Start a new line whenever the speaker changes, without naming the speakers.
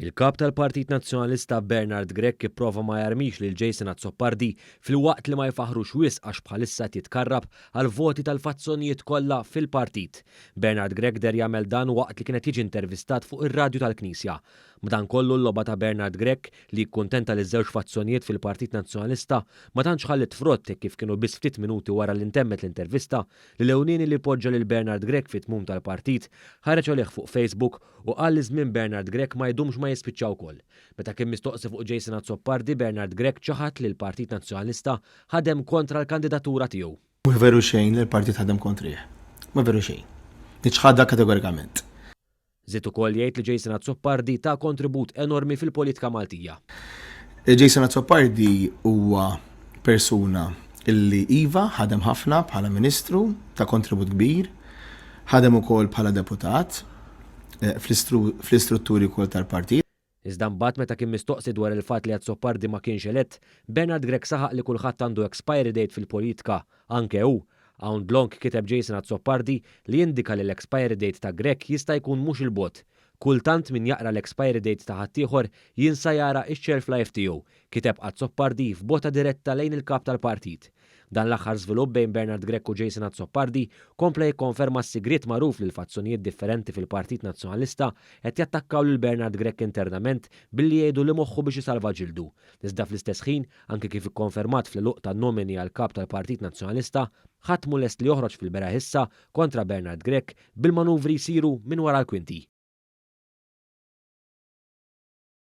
Il-Kap tal-Partit Nazzjonalista Bernard Grech ipprova ma jarmix lil Jason Azzopardi filwaqt li ma jfaħħrux wisq għax bħalissa qed jitkarrab għall-voti tal-fazzjonijiet kollha fil-partit. Bernard Grech deher jagħmel dan waqt li kien qed jiġi intervistat fuq ir-radju tal-Knisja. Madankollu l-logħba ta' Bernard Grech li jikkuntenta liż-żewġ fazzjonijiet fil-Partit Nazzjonalista ma tantx ħalliet frott hekk kif kienu biss ftit minuti wara li ntemmet l-intervista li Lewnini li poġġa lil Bernard Grech fit-tmum tal-partit ħareġ għalih fuq Facebook u qal li żmien Bernard Grech ma jdumx ma jispiċċa wkoll. Meta kien mistoqsi fuq Jason Azzopardi, Bernard Grech ċaħad li l-Partit Nazzjonalista ħadem kontra l-kandidatura tiegħu.
Mhux veru xejn li l-partit ħadem kontrih. Mhu veru xejn. Niċħadha kategorikament.
Żied ukoll jgħid li Jason Azzopardi ta kontribut enormi fil-politika Maltija.
Jason Azzopardi huwa persuna illi iva ħadem ħafna bħala ministru, ta kontribut kbir, ħadem ukoll bħala deputat fl-istrutturi wkoll tal-partit.
Iżda mbagħad meta kien mistoqsi dwar il-fatt li Azzopardi ma kienx elett, Bernard Grech saħaq li kulħadd għandu expiry date fil-politika, anke hu. Hawn dlonk kiteb Jason Azzopardi li jindika li l-expiry date ta' Grech jista' jkun mhux 'il bogħod. Kultant min jaqra l-expiry date ta' ħaddieħor jinsa jara x-shelf life tiegħu, kiteb Azzopardi f'botta diretta lejn il-kap tal-partit. Dan l-aħħar żvilupp bejn Bernard Grech u Jason Azzopardi kompla jikkonferma s-sigriet magħruf li l-fazzjonijiet differenti fil-Partit Nazzjonalista qed jattakkaw lil Bernard Grech internament billi jgħidu li moħħu biex isalva ġildu. Iżda fl-istess ħin, anke kif ikkonfermat fl-għeluq tan-nomini għal kap tal-Partit Nazzjonalista, ħadd mhu lest li joħroġ fil-beraħ issa kontra Bernard Grech bil-manuvri jsiru minn wara l-kwinti.